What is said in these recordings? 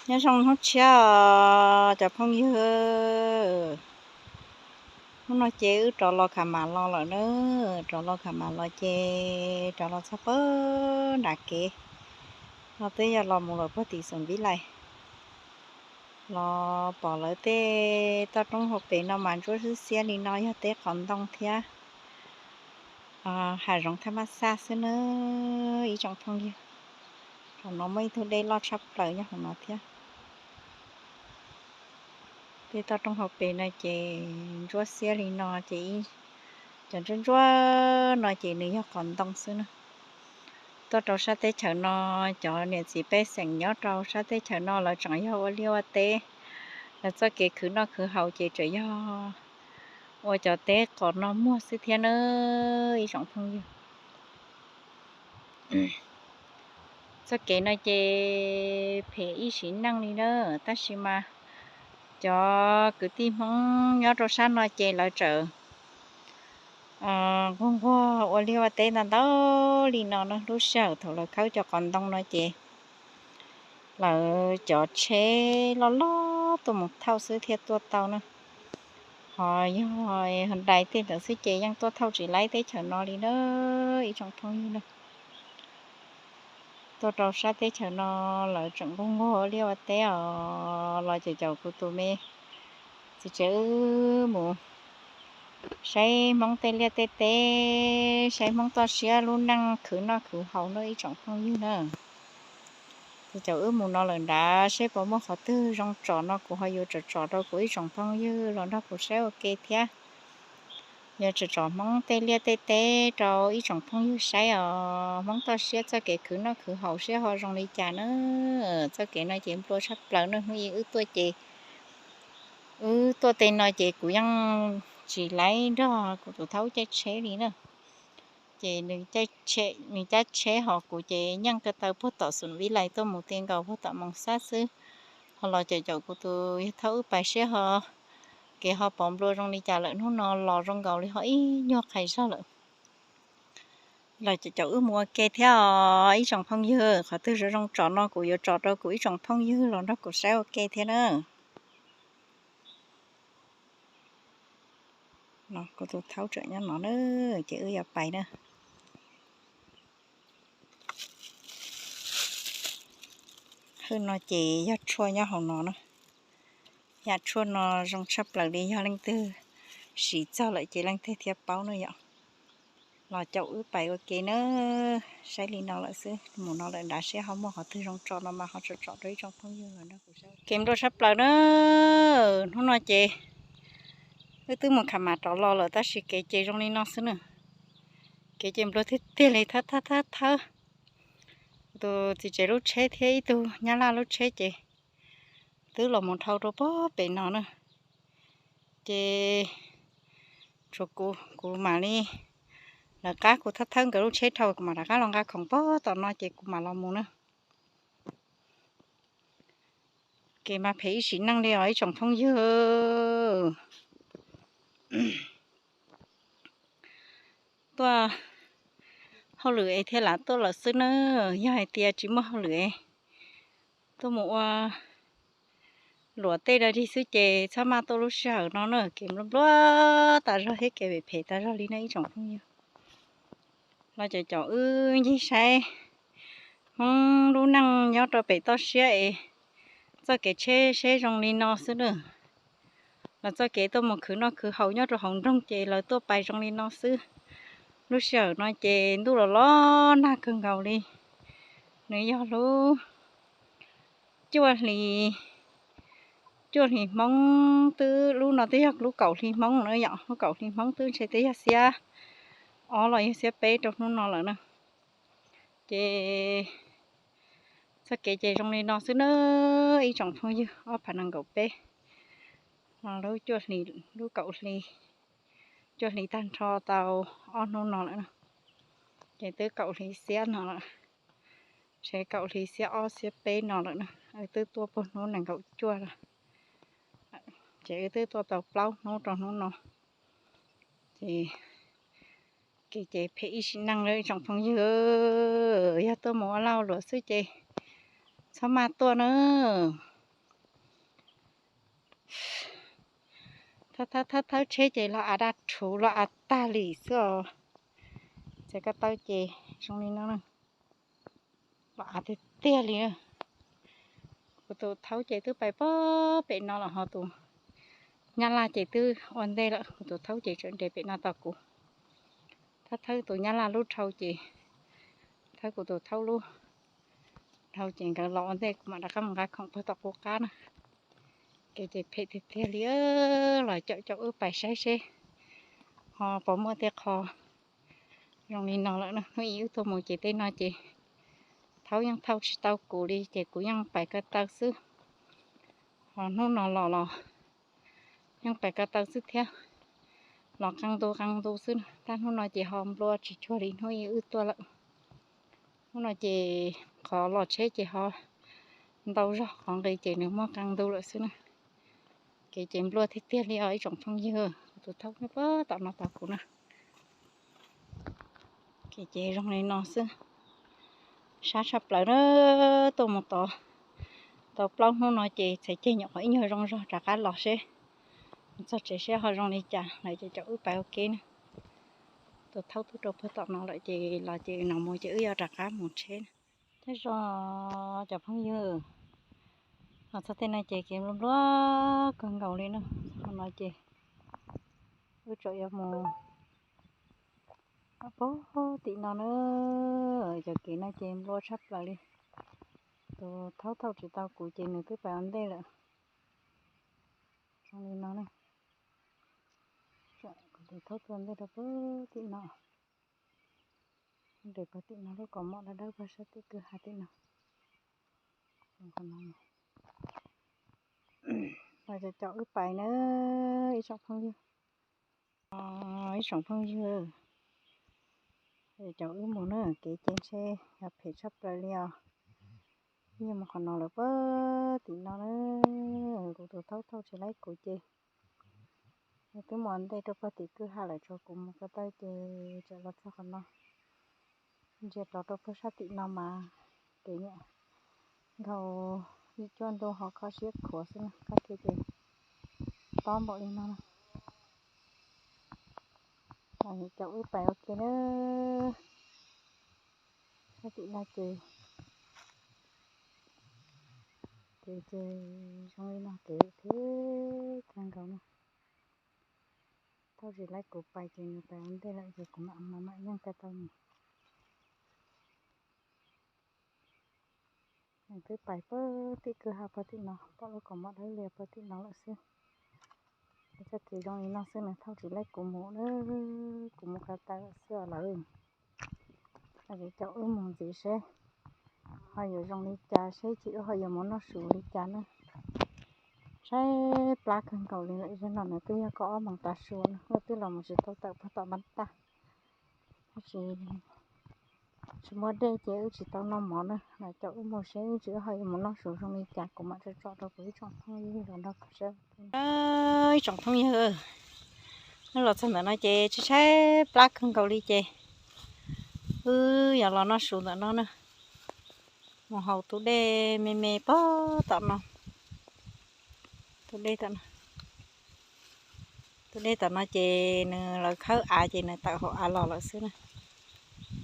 Nyob zoo hnub tshiab os cov phooj ywg. Hnub no ces wb rov los Kha Mas los lawm na, rov los Kha Mas los ces rov los txog pem nram kev no twb yog los mus lawm puag tim Xoom Vib Lais. Los pom lawv tej toj roob hauv pes no mas ntsuab xiab xiab li no yog teb qos ntoo thiab hav zoov thaj mab xaj xwb na ib tsoom phooj ywg. Hauv no muaj ib tug dej loj tshaj plaws nyob hauv no thiab. Tej toj roob hauv pes no ces ntsuab xiab li no ces cov ntsuab ntsuab no ces nws yog qos ntoo xwb na. Tuaj rau sab teb chaws no, cov niam txiv pej xeem nyob rau sab teb chaws no lawv tseem yog ua liaj ua teb, lawv txoj kev khwv noj khwv haus ces tseem yog ua cov teb qos no muag xwb thiab na ib tsoom phooj ywg. Txoj kev no ces phem ib sim neej li na, tab sis mas cov kwv tij Hmoob nyob rau sab no ces lawv tseem nquag nquag ua liaj ua teb ntau ntau li no na. Lub sij hawm thaum lawv khawb cov qos ntoo no ces lawv cov tsheb loj loj tuaj mus thauj xwb thiaj tuaj tau na. Ho yog dais tej ntawd xwb ces yeej tuaj thauj tsis laib teb chaws no li na ib tsoom phooj ywg na. Tuaj rau sab teb chaws no lawv tseem nquag nquag ua liaj ua teb os, los ces caum kuv tus me txiv tsev wb mus saib Hmoob tej liaj tej teb, saib Hmoob toj siab lub neej khwv noj khwv haus na ib tsoom phooj ywg na. Ces caum wb mus no lawm nrad, saib puas muaj qhov twg zoo tsom no kuv ho yuav tsom tsom rau kuv ib tsoom phooj ywg los nrog kuv saib ua ke thiab. Yuav tsom tsom Hmoob tej liaj tej teb rau ib tsoom phooj ywg saib os, Hmoob toj siab txoj kev khwv noj khwv haus siab ho zoo li cas na. Txoj kev no ces nplua tshaj plaws na, hnub ib wb tuaj ces, wb tuaj tej no ces kuv yeej tsis laib nrog kuv tus thaub caij tsheb li na. Ces nws caij tsheb ho kuv ces nyeej ko taw puag tom Xoom Vib Lais tuaj mus ti nkaus puag tom Moos Xab xwb. Ho los caum caum kuv tus yawg thaub wb pais saib ho kev ho pov nplua zoo li cas lawm, hnub no los zoo nkaus li ho ib nyuag qhais zog lawm. Los caum caum wb mus ua ke thiab os ib tsoom phooj ywg, qhov twg zoo zoo tsom no kuv yuav tsom rau kuv ib tsoom phooj ywg los nrog kuv saib ua ke thiab na. Kuv tus thaub tseem nyob no na, ces wb yuav pais na. Hwj no ces yog tshuaj nyob hauv no na. Yam tshuaj no zoo tshaj plaws li, yog leej twg siv txog lawm ces leej twg thiaj paub na yom. Los caum wb pais ua ke na, saib li no lawm xwb, mus no lawm nrad seb ho muaj qhov twg zoo tsom no mas ho tsom tsom rau ib tsoom phooj ywg los nrog kuv saib. Kev nplua tshaj plaws na, hnub no ces wb twb mus Kha Mas rov los lawm tab sis kev ces zoo li no xwb na. Kev ces nplua tiag tiag li, thawb thawb thawb thawb. Tus txiv tsev lub tsheb thiab ib tug nyab laj lub tsheb ces twb los mus dhau rau puag pem no na. Ces tsuas kuv, kuv mam li lawv qab, kuv thawb thawb nkawd lub tsheb dhau kuv mam rov qab los nqa khoom puag tom no ces kuv mam los mus na. Kev mas phem ib sim neej li os ib tsoom phooj ywg. Tuaj hauj lwm es thiaj lam tuaj lawm xwb na, yog hais tias tsis muaj hauj lwm es tuaj mus ua luam tej dab tsi xwb ces txhob maj tuaj lub sij hawm no na, kev nplua nplua tas zog thiab kev phem phem tas zog li na ib tsoom phooj ywg. Los caum caum wb ncig saib Hmoob lub neej nyob rau pem toj siab es txoj kev tsheb seb zoo li no xwb na. Los txoj kev tuaj mus khwv noj khwv haus nyob rau hauv nroog ces lawv tuaj pais zoo li no xwb. Lub sij hawm no ces ntuj los los nag kawg nkaus li. Nws yog lub cuaj hli, cuaj hli Hmoob twb, lub no twb yog lub kaum hli Hmoob na yom, lub kaum hli Hmoob twb ntshe twb yog xiab ob los yog xiab peb rau hnub no lawm na. Ces txoj kev ces zoo li no xwb na ib tsoom phooj ywg, ob phav nees nkaum peb, lub cuaj hli, lub kaum hli, cuaj hli tag nrho tau ob hnub no lawm na. Ces twb kaum hli xiab no lawm, ntshe kaum hli xiab ob xiab peb no lawm na. Wb twb tuaj puag hnub nees nkaum cuaj lawm, ces wb twb tuaj tau plaub hnub rau hnub no. Ces kev ces phem ib sim neej li ib tsoom phooj ywg, yog tuaj mus ua lag luam xwb ces txhob maj tuaj na. Thawb thawb thawb tsheb ces los av daj rhuv los av tag li xwb os. Txhais ko taw ces zoo li no, los av tiag tiag li. Kuv tus thaub ces twb pais pem no lawm, ho tus nyab laj ces twb ua ntej lawm, kuv tus thaub ces tseem nres pem no tos kuv. Thawb thawb tus nyab laj lub dhau ces, thawb kuv tus thaub lub dhau ces nkawd los ua ntej, kuv mam rov qab mus nqa khoom puag tom qub qab na. Kev ces phem tiag tiag li, los caum caum wb pais saib seb ho puas muaj tej qho zoo li no lawm na. Hnub ib wb tuaj mus ces tej no ces thaub yeej thauj tsis tau kuv li ces kuv yeej pais ko taw xwb. Ho hnub no los los yeej pais ko taw xwb thiab, los qee ntu qee ntu xwb. Tab hnub no ces ho nplua tsis cuag li hnub ib wb tuaj lawm. Hnub no ces qhov los tsheb ces ho ntau zog, qhov nqis ces nws muaj qee ntu lawm xwb na. Kev ces nplua tiag tiag li os ib tsoom phooj ywg, kuv tus thaub nyob puag tom no tos kuv na. Kev ces zoo li no xwb, sab tshaj plaws na. Tuaj mus tau plaub hnub no ces txhais ceg nyuam qhuav ib nyuag zoo zog rov qab los seb, mus txog tsev seb ho zoo li cas lawm ces caum wb pais ua ke na. Tus thaub twb rau puag tom no lawm ces los ces no mus ces wb yuav rov qab mus tsheb na. Thiab zoo cov phooj ywg, los txog tej no ces kev nplua nplua kawg nkaus li na. Qhov no ces wb tseem yuav mus puag tim no na. Cov kev no ces nplua tshaj plaws li. Tus thaub thauj tsis tau kuv ces nws twb pais ua ntej lawm. Zoo li no na. Kuv tus thaub tuaj ntej rau puag tim no. Nres puag tim no lub kaus mom dawb dawb puag sab tim kwj ha tim no. Los caum wb pais na ib tsoom phooj ywg. Ib tsoom phooj ywg, caum wb mus na, kev ces ntshe yog phem tshaj plaws li os. Wb yuav mus qhov no lawm puag tim no na. Kuv tus thaub thauj tsis laib kuv ces twb mus ua ntej rau puag tim kwj ha lawm, tsuas kuv mus ko taw ces tseem los txog qhov no. Ntsia rov rau puag sab tim no mas kev nyuam nkaus li cuaj ntu ho kho siab khuav xwb na, koj kiag ces tob npaum li no na. Caum wb pais ua ke na. Sab tim no ces kev ces zoo li no, kev thiab kawg nkaus na. Thaum tsis laib kuv pais ces nws pais ua ntej lawm ces kuv mam mam mam yeej ko taw mus. Nws twb pais puag tim kwj ha puag tim no, pom lub kaus mom dawb lias puag tim no lawm xwb. Txoj kev zoo li no xwb, nws thaum tsis laib kuv mus na, kuv mus ko taw lawm xwb os lawm. Ces caum wb mus ntxiv seb ho yuav zoo li cas, seb ces wb ho yuav mus noj su li cas na. Tshaib plab kawg nkaus li lawm, zaum no nws twb yog kaum ob moos tav su na, wb twb los mus tsis tau tawm puag tom npab tag. Tab sis tsis muaj dej ces wb tsis tau noj mov na, los caum wb mus seb wb tsis wb ho yuav mus noj su zoo li cas, kuv mam tso tsom rau kuv ib tsoom phooj ywg los nrog kuv saib. Ib tsoom phooj ywg, wb los txog ntawm no ces tshaib tshaib plab kawg nkaus li ces wb yuav los noj su ntawm no na. Mus haus tus dej me me puag tom no. Tus dej tom no, tus dej tom no ces nws lawv khawb av ces nws tawm hauv av los lawm xwb na.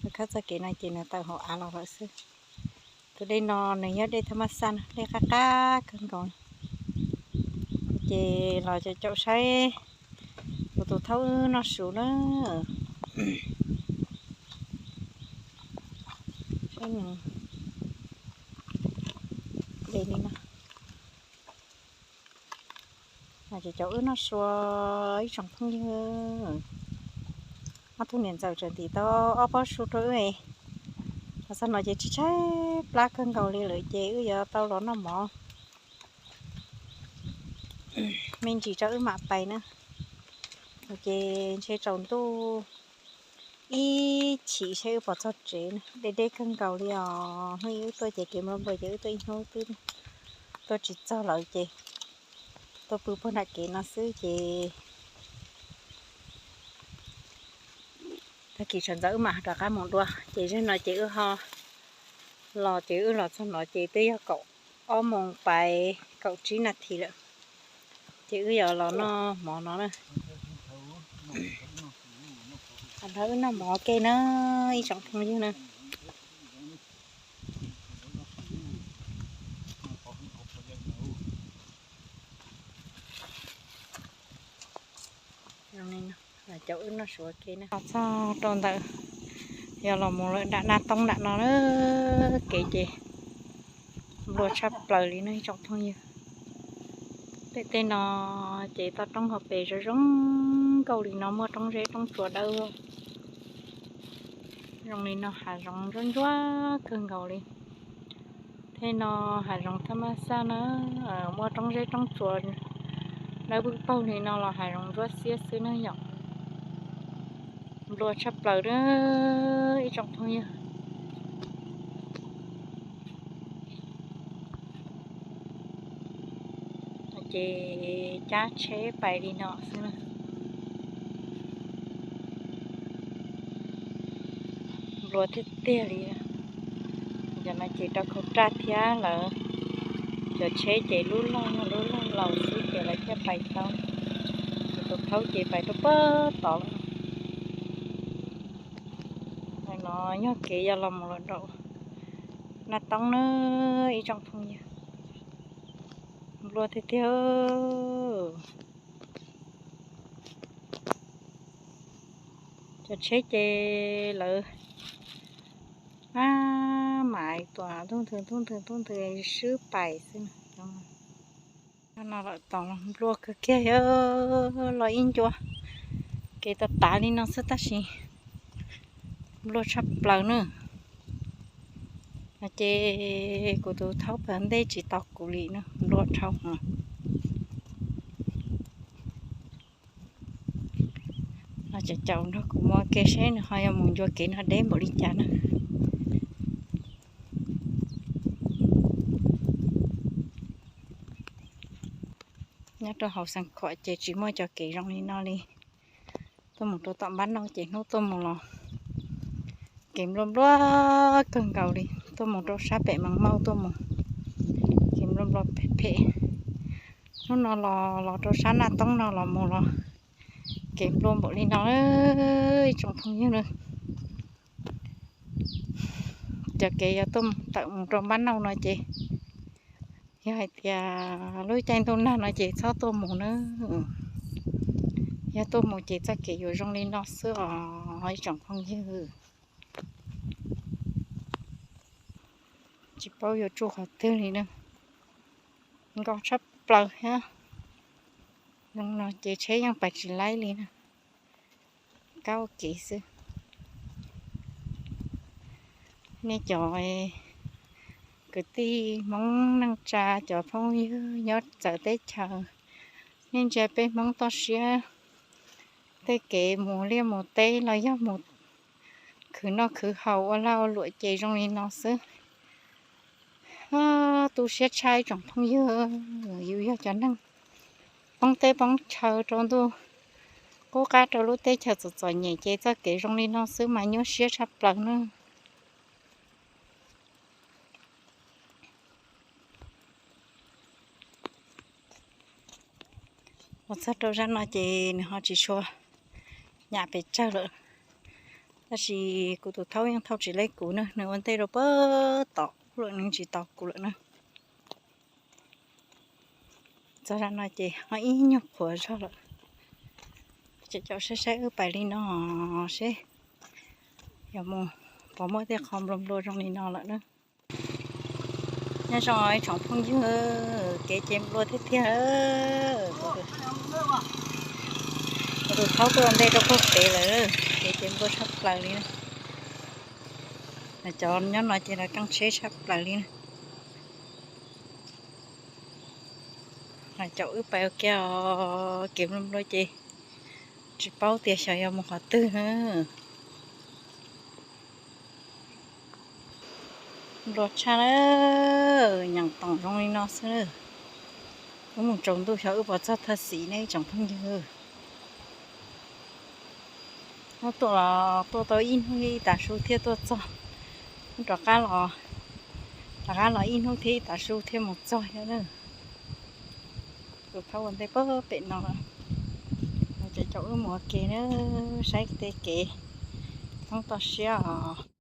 Lawv khawb txoj kev no ces nws tawm hauv av los lawm xwb. Tus dej no nws yog dej thaj maj xaj na, dej qab qab kawg nkaus. Ces los caum caum saib kuv tus thaub wb noj su na. Saib nws de li no. Ces caum wb noj su ib tsoom phooj ywg. Ob tug niam ntxawm tseem ntim tau ob pob su rau wb. Los txog no ces tshaib tshaib plab kawg nkaus li lawm ces wb yuav tau los noj mov me ntsis tso wb mam pais na. Ces ntshe tsaus ntuj ib chim seb wb puas txog tsev na, deb deb kawg nkaus li os. Hnub ib wb tuaj ces kev nplua nplua ces wb tuaj ib hnub twb tuaj tsis txog lawm ces tuaj pw puag nram kev no xwb ces tag kis sawv ntxov wb mam rov qab mus dua. Ces zaum no ces wb ho los ces wb los txog no ces twb yog kaum ob moos pais kaum tsib nas this lawm. Ces wb yuav los noj mov no na. Nrog wb noj mov ua ke na, ib tsoom phooj ywg na. Cov wb noj suav ke na. Txog rau ntawm, yog los mus lawm nram Naj Toob nram no na, kev ces nplua tshaj plaws li no ib tsoom phooj ywg. Tej tej no ces toj roob hauv pes zoo zoo nkauj li no, muaj roob zeb roob tsuas dawb. Zoo li no hav zoov ntsuab ntsuab kawg nkaus li. Tej no hav zoov thaj maj xaj na, muaj roob zeb roob tsuas dawb pwb paug li no los hav zoov ntsuab xiab xwb na yom. Nplua tshaj plaws na ib tsoom phooj ywg. Ces cab tsheb pais li no xwb na. Nplua tiag tiag li. Cov no ces rau khau raj thiab lawv cov tsheb ces lub loj lub loj laus xwb ces lawv thiaj pais tau. Tus thaub ces pais rau pem tod. No yog kev yog los mus lawm nram Naj Toob na ib tsoom phooj ywg. Nplua tiag tiag. Cov tsheb ces lawv maj mam tuam ntuj nthwv ntuj nthwv ntuj nthwv swb pais xwb. No lawm tom los nplua kawg kiag, los ib ncua kev tas tas li no xwb tab sis nplua tshaj plaws na. Ces kuv tus thaub pem ntej tsis tau kuv li na, nplua dhau heev. Caum caum nrog kuv mus ua ke seb nws ho yuav mus ncua kev no deb npaum li cas na. Nyob rau hauv Xeev Khuam ces tsis muaj cov kev zoo li no li. Tuaj mus rau tom Npab Nauj ces hnub tuaj mus los kev nplua nplua kawg nkaus li. Tuaj mus rau sab pem Mas Mauj tuaj mus kev nplua nplua phem phem. Hnub no los los rau sab Naj Toob no los mus los kev nplua npaum li no, ib tsoom phooj ywg na. Cov kev yog tuaj tawm mus rau Npab Nauj no ces yog hais tias lub caij ntuj nag no ces txhob tuaj mus na. Yog tuaj mus ces txoj kev yuav zoo li no xwb os ib tsoom phooj ywg. Tsis paub yuav tsuj qhov twg li na. Nkoj tshaj plaws thiab. Zoo no ces tsheb yeej pais tsis laib li na. Kab ua kev xwb. Nej cov kwv tij Hmoob neej tsa, cov phooj ywg nyob txawv teb chaws, nej ntsia peb Hmoob toj siab tej kev mus liaj mus teb los yog mus khwv noj khwv haus ua lag ua luam ces zoo li no xwb. Tu siab tshaj ib tsoom phooj ywg, yus yog cov neeg poob teb poob chaw rau ntuj qub qab rau lub teb chaws txom txom nyem ces txoj kev zoo li no xwb mas nyuaj siab tshaj plaws na. Mus txog rau zaj no ces nws ho tsis tshua nyam pes tsawg lawm, tab sis kuv tus thaub yeej thauj tsis laib kuv na, nws ua ntej rau pem tod lawm, nws tsis tos kuv lawm na. Txog zaj no ces ho ib nyuag qhuav zog lawm. Ces caum saib saib wb pais li no seb yog mus pom muaj tej qho nplua nplua zoo li no lawm na. Nyob zoo ib tsoom phooj ywg, kev ces nplua tiag tiag. Kuv tus thaub tuaj ua ntej rau puag pem lawm, kev ces nplua tshaj plaws li na. Cov nyob no ces lawv keej tsheb tshaj plaws li na. Caum wb pais ua ke os, kev nplua nplua ces tsis paub tias xyov yog mus qhov twg na. Nplua tshaj na, nyeem toom zoo li no xwb. Wb mus tsaus ntuj xyov wb puas txog thaj xim ne ib tsoom phooj ywg. Hnub tuaj los tuaj tau ib hnub ib tav su thiaj tuaj txog. Hnub rov qab los, rov qab los ib hnub thiab ib tav su thiaj mus txog thiab na. Tus thaub ua ntej pem no, ces coj wb mus ua ke na, saib tej kev thoob toj siab os.